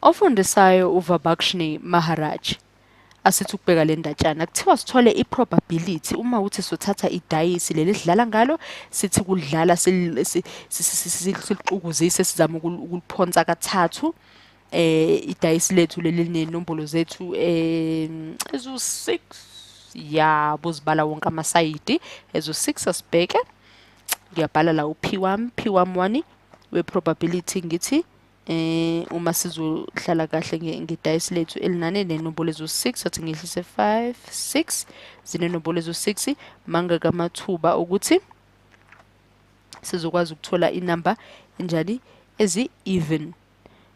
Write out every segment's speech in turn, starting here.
Ofundisayo uVabakshni Maharaj. Asithi ukubheka le ndatshana. Kuthiwa sithole i-probability uma uthi sothatha idayisi leli sidlala ngalo, sithi kulidlala silixukuzise, sizame ukuliphonsa kathathu. Idayisi lethu leli linenombolo zethu ezu-6, ya bozibala wonke amasayidi ezu-6. Asibheke, ngiyabhala la u-P wami, P wami 1 we-probability, ngithi uma sizohlala kahle ngedayisi lethu elinane nenombolo ezu-6, athi ngehlise 5 6, zinenombolo ezu-6, mangaka amathuba ukuthi sizokwazi ukuthola inamba enjani ezi-even?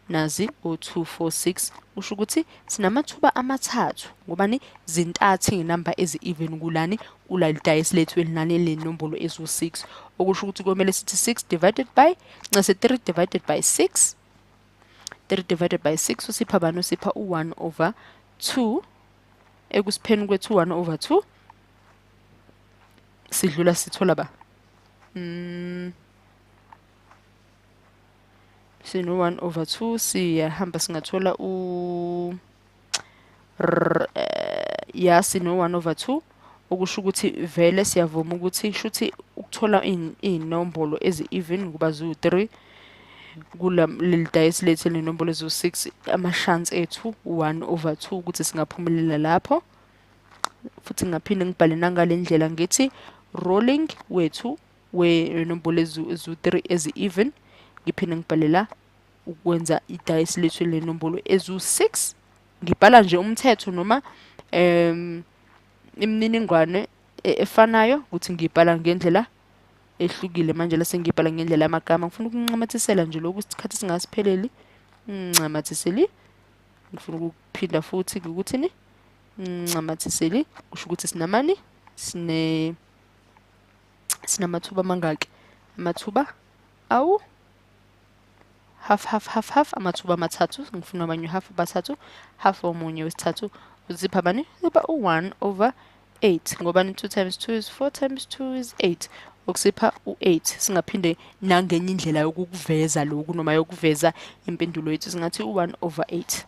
Nazi o-2 4 6, kusho ukuthi sinamathuba amathathu, ngobani? Zintathu iy'namba ezi-even kulani, kulali dayisi lethu elinani elinombolo ezu-6, okusho ukuthi komele sithi 6 divided by, ncese 3 divided by 6. 3 divided by 6 usipha bani? Usipha u-1 over 2. Ekusipheni kwethu 1 over 2 sidlula sithola ba sino 1 over 2, siyahamba singathola u r, ya sino 1 over 2, okusho ukuthi vele siyavuma ukuthi shuthi ukuthola iy'nombolo ezi-even kuba ziwu-3 kula leli dayisi lethu elinombolo eziwu-6, amashansi ethu 1 over 2 ukuthi singaphumelela lapho. Futhi ngingaphinde ngibhale nangale ndlela, ngithi rolling wethu wenombolo eziwu-3 ezi-even, ngiphinde ngibhale la ukwenza idayisi lethu lenombolo eziwu-6. Ngibhala nje umthetho noma imininingwane efanayo, ukuthi ngiyibhala ngendlela ehlukile. Manje la sengiyibhala ngendlela yamagama, ngifuna ukuncamathisela nje lokhu isikhathi singasipheleli, ncamathiseli. Ngifuna ukuphinda futhi ngikuthini, ncamathiseli. Kusho ukuthi sinamani, sine sinamathuba amangaki? Amathuba awu half, half, half, half, amathuba amathathu. Ngifuna abanye half abathathu, half omunye wesithathu uzipha bani? Zipha u-1 over 8, ngoba 2 times 2 is 4 times 2 is 8, okusipha u-8. Singaphinde nangenye indlela yokukuveza lokhu noma yokuveza impendulo yethu, singathi u-1 over 8.